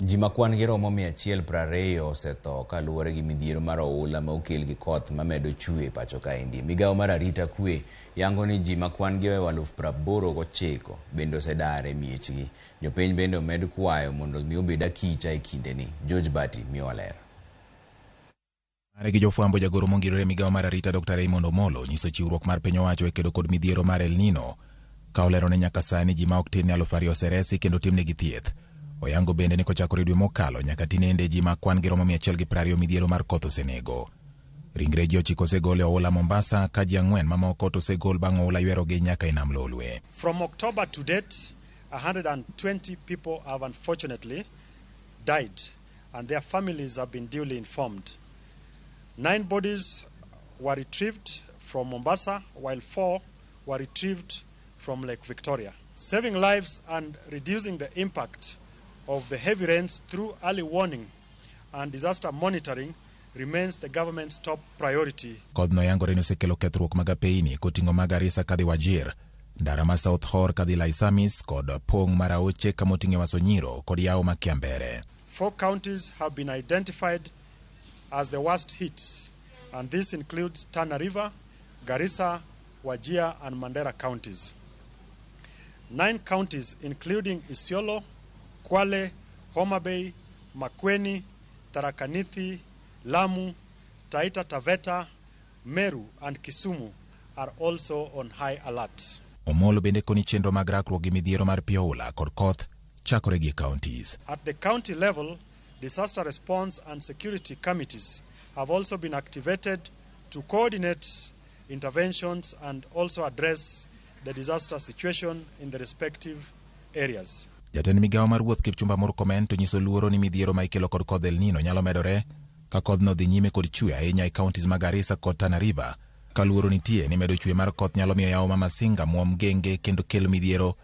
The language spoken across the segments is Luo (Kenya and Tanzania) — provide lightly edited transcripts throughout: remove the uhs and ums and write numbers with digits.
Ji ma kwan gi romo 120 osetho kaluwore gi midhiero mar oula ma okel gi koth mamedo chwe e pacho kaendi. Migawo mar arita kwe yango ni ji ma kwan gi ohewo 89,000 bende osedar e miechgi. Jopiny bende omed kwayo mondo mi obed akicha e kindeni. George Bati miyowa ler. Mare gi jofwambo jagoro mongirore e migawo mar arita Dr. Raymond Omolo nyiso chiwruok mar piny owacho e kedo kod midhiero mar El Nino ka olero ni nyaka sani ji ma ok tin ne 2,000 oseresi kendo timnegi thieth. Oyango bende ni kochakore dwe mokalo nyaka tinende ji ma kwan gi romo 120 midhiero mar koth osenego. Ringre ji 9 osegol e oula Mombasa ka ji 4 mamoko to osegol bang' oula ywerogi nyaka e nam Lolwe. From October to date, 120 people have unfortunately died and their families have been duly informed. 9 bodies were retrieved from Mombasa, while 4 were retrieved from Lake Victoria. Saving lives and reducing the impact of the heavy rains through early warning and disaster monitoring remains the government's top priority. Kodhno yangore ni osekelo kethruok mag apeyini koting'o mag Garissa kadhi Wajir, ndara ma South Horr kadhi Laisamis kod pong' mar aoche kamoting'e Wasonyiro kod yawo ma Kiambere. 4 counties have been identified as the worst hit, and this includes Tana River, Garissa, Wajir and Mandera counties. 9 counties including Isiolo, Kwale, Homa Bay, Makueni, Tharaka Nithi, Lamu, Taita Taveta, Meru and Kisumu are also on high alert. Omolo bende koni chenro mag rakruok gi midhiero mar pi oula kod koth chakore gi counties. At the county level, disaster response and security committees have also been activated to coordinate interventions and also address the disaster situation in the respective areas. Jatend migawo mar wuoth Kipchumba Murkomen to nyiso luoro ni midhiero ma ikelo kod kodh El Nino nyalo medore ka kodhno dhi nyime kod chwe ahinya e counties mag Garissa kod Tana River. Ka luoro nitie ni medo chwe mar koth nyalo miyo yawo ma Masinga muom genge kendo kel midhiero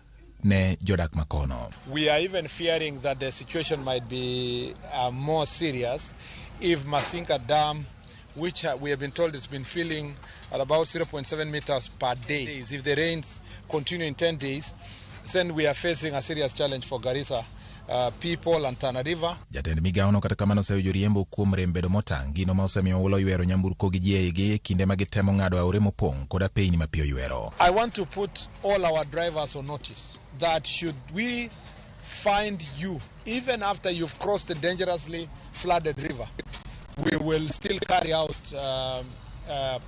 ne jodak makono. We are even fearing that the situation might be more serious if Masinga Dam, which we have been told it's been filling at about 0.7 meters per day. If the rains continue in 10 days, then we are facing a serious challenge for Garissa people and Tana River. Jatend migawono kata kamano oseyo joriembo kuom rem bedo motang' gino ma osemiyo oula oywero nyamburko gi ji eigi e kinde ma gitemo ng'ado aore mopong' kod apeyni ma pi oywero. I want to put all our drivers on notice that should we find you, even after you've crossed the dangerously flooded river, we will still carry out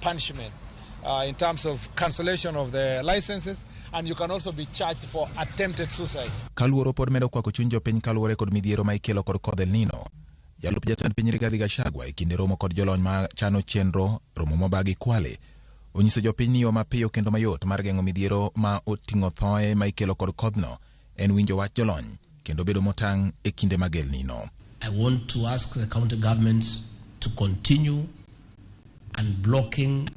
punishment in terms of cancellation of the licenses, and you can also be charged for attempted suicide. Ka luoro pod medo kwako chuny jopiny kaluwore kod midhiero ma ikelo kod kodh El Nino, jalup jatend piny Rigathi Gachagua e kinde romo kod jolony ma chano chenro romo mobagi Kwale onyiso jopiny ni yo mapiyo kendo mayot mar geng'o midhiero ma oting'o thoe ma ikelo kod kodhno en winjo wach jolony kendo bedo motang' e kinde mag El Nino. I want to ask the county governments to continue unblocking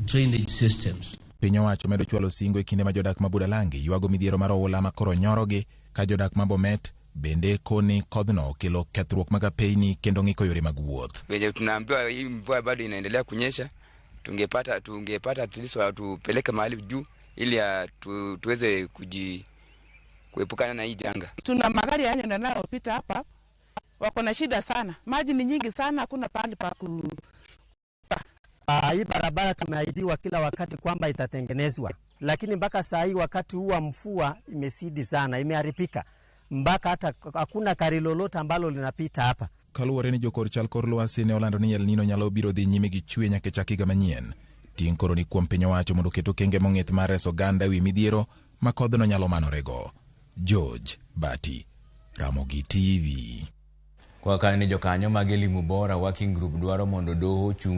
drainage systems. Piny owacho medo chwalo singo e kinde ma jodak ma Budalangi ywago midhiero mar oula ma koro nyorogi ka jodak ma Bomet bende koni kodhno okelo kethruok mag apeyni kendo ng'iko yore mag wuoth. Venye tunaambiwa hii mvua bado inaendelea kunyesha, tungepata at least watupeleke mahali juu ili tuweze kuepukana na hii janga. Tuna magari yanayopita hapa, wako na shida sana, maji ni nyingi sana, hakuna pahali pa ku Hii barabara tumeahidiwa kila wakati kwamba itatengenezwa, lakini mpaka saa hii wakati huu wa mvua imesidi sana, imeharibika mpaka hata hakuna gari lolote ambalo linapita hapa. Kaluwore ni jokor chal kor lwasi ne olando ni El Nino nyalo biro dhi nyime gi chwe nyaka chak higa manyien. Ting' koro ni kuom piny owacho mondo oket okenge mong'ith mar reso oganda ewi midhiero ma kodhno nyalo manorego. George Bati, Ramogi TV. Kwa kanyo ni jokanyo mag Elimu Bora Working Group dwaro mondo doho ochung